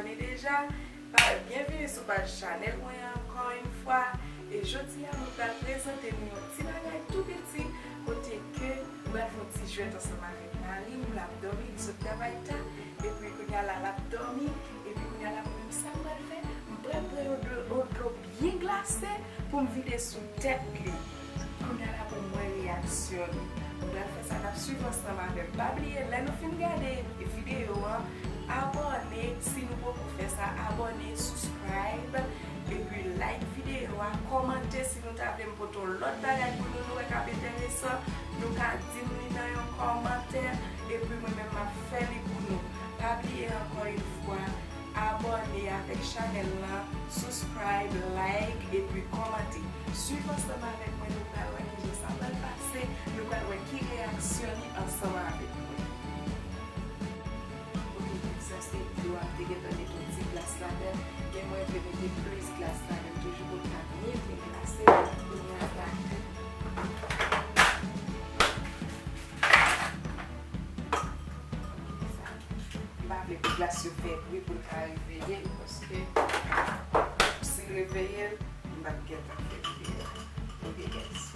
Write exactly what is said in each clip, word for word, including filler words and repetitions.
Abòne deja, pa, byenvini sou paj chanèl mwen an ankò yon fwa. E jodi a, mwen pral prezante nou yon ti bagay tou piti, kote ke mwen pral fè yon ti jwèt ansanm avèk mari m, l ap dòmi, li sot travay ta, epi kounye a la, l ap dòmi, epi kounye a la, mwen menm, sa m pral fè, m pral pran yon dlo, yon dlo byen glase pou m vide sou tèt li. Kounye a la pou m wè reyaksyon li. Nou pral fè sa, n ap swiv ansanm avè m. Pa bliye, lè nou fin gade videyo an, abòne si nou poko fè sa, abòne, subscribe, epi like videyo a, kòmante si nou ta vle m pote yon lòt bagay pou nou, nou wè k ap enteresan, nou ka di m li nan yon kòmantè, epi mwen menm m ap fè li pou nou. Pa bliye ankò yon fwa, abòne avèk chanèl lan, subscribe, like, epi kòmante. Swiv ansanm avèk mwen, nou pral wè kijan sa pral pase, nou pral wè ki reyaksyon li ansanm avèk mwen. Ok, sa se dlo a, m te gentan mete yon ti glas ladan l, men mwen vle mete plis glas ladan l toujou pou l ka byen, byen glase, pou l pa M pa vle pou glas yo fè bri pou l ka reveye l, paske si l reveye l, m p ap gentan fè videyo. Ok, guys.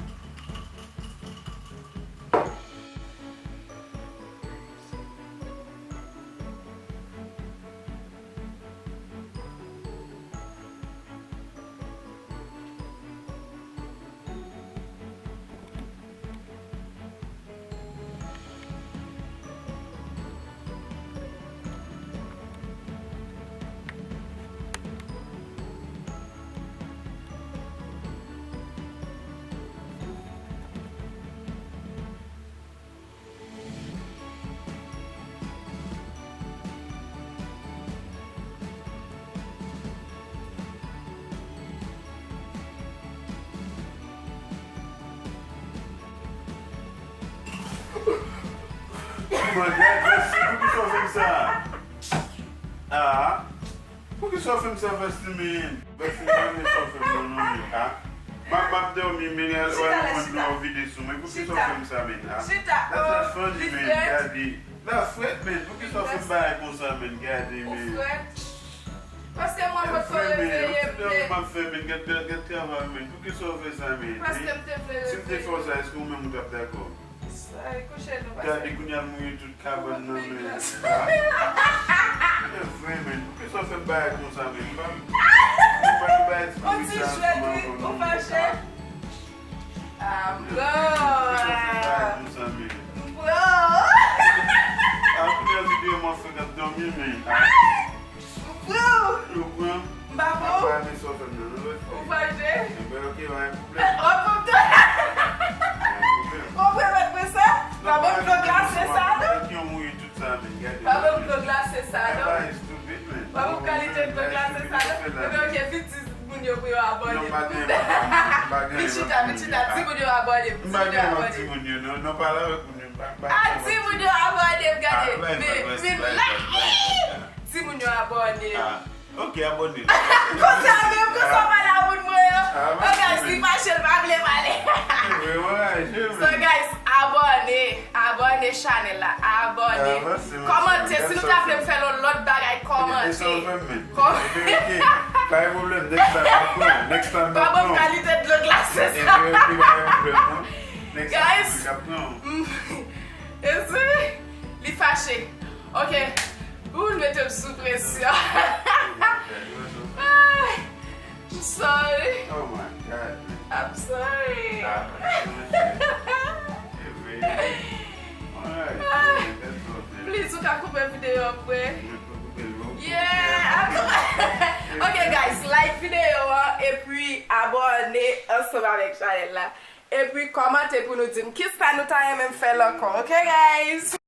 Manzè, Vèsi, poukisa w fè m sa? Ah, poukisa w fè m sa, Vèsi, men? Vèsi, men, men sa w fè m nan, non, men, ah. M ap, m ap dòmi, men, wè, wè, mwen, dlo w vide sou mwen. Poukisa w fè m sa, men, ah? Vèsi, fanni, men, gade. La frèt, men, poukisa w fè m bagay konsa, men? Gade, men. Paske mwen potko reveye m, men. M ap fè, men, gad, gad, gad travay, men. Poukisa w fè sa, men? Paske m te vle reveye. Si m te fè w sa, èske ou menm ou t ap dakò? Sa, e kouche nou pase. Gade, kounye a l mouye tout kabann nan, men. Ah. E vre, men. Poukisa w fè m bagay konsa, men? M pa, m pa nan bagay ti pitit sa, jwèt, wi, ou fache. Ah, bro. Poukisa w fè m bagay konsa, men? Bro. Ah, kounye a videyo m ap fè k ap dòmi, men. Ah. Ou pran? Ou pran? M pa pran. Ou pa renmen sa w fè m nan, non, lòt fwa. Ou fache? Enben, ok, pa gen pwoblèm. Ou pran tou. Pa gen pwoblèm. Ou pran mèt mwen sa? Pa ban m dlo glase sa, non? Gade yon mouye tout sa, men, gade. Pa ban m dlo glase sa, non? Bagay estipid, men. Pa ban m kalite dlo glase sa, non? Enben, ok, di timoun yo pou yo abòne. Non, pa gen, pa gen. Vin chita, vin chita, timoun yo abòne. M pa gen lòt timoun yo, non, non, pale avèk moun yo. Ah, timoun yo abòne, gade. Men, men, like. Timoun yo abòne. Ah, ok, abòne. Konsa menm, konsa w pale a moun mwen yo. Oh, guys, li fache, l pa vle pale. So, guys, abòne, abòne chanèl la, abòne. Kòmante, si nou ta vle m fè yon lòt bagay, kòmante. Kòm- Pa gen pwoblèm, next time, n ap pran, next time, n ap pran. Pa ban m kalite dlo glase sa. Guys, mm, esi, li fache. Ok. Ou mete m sou presyon. Ay, I'm sorry. Oh my God, man. I'm sorry. Please, ou ka koupe videyo an pou mwen? Yeah. Ok, guys, like videyo an epi abòne ansanm avèk chanèl la. Epi kòmante pou nou di m kisa nou ta renmen m fè l ankò, ok, guys?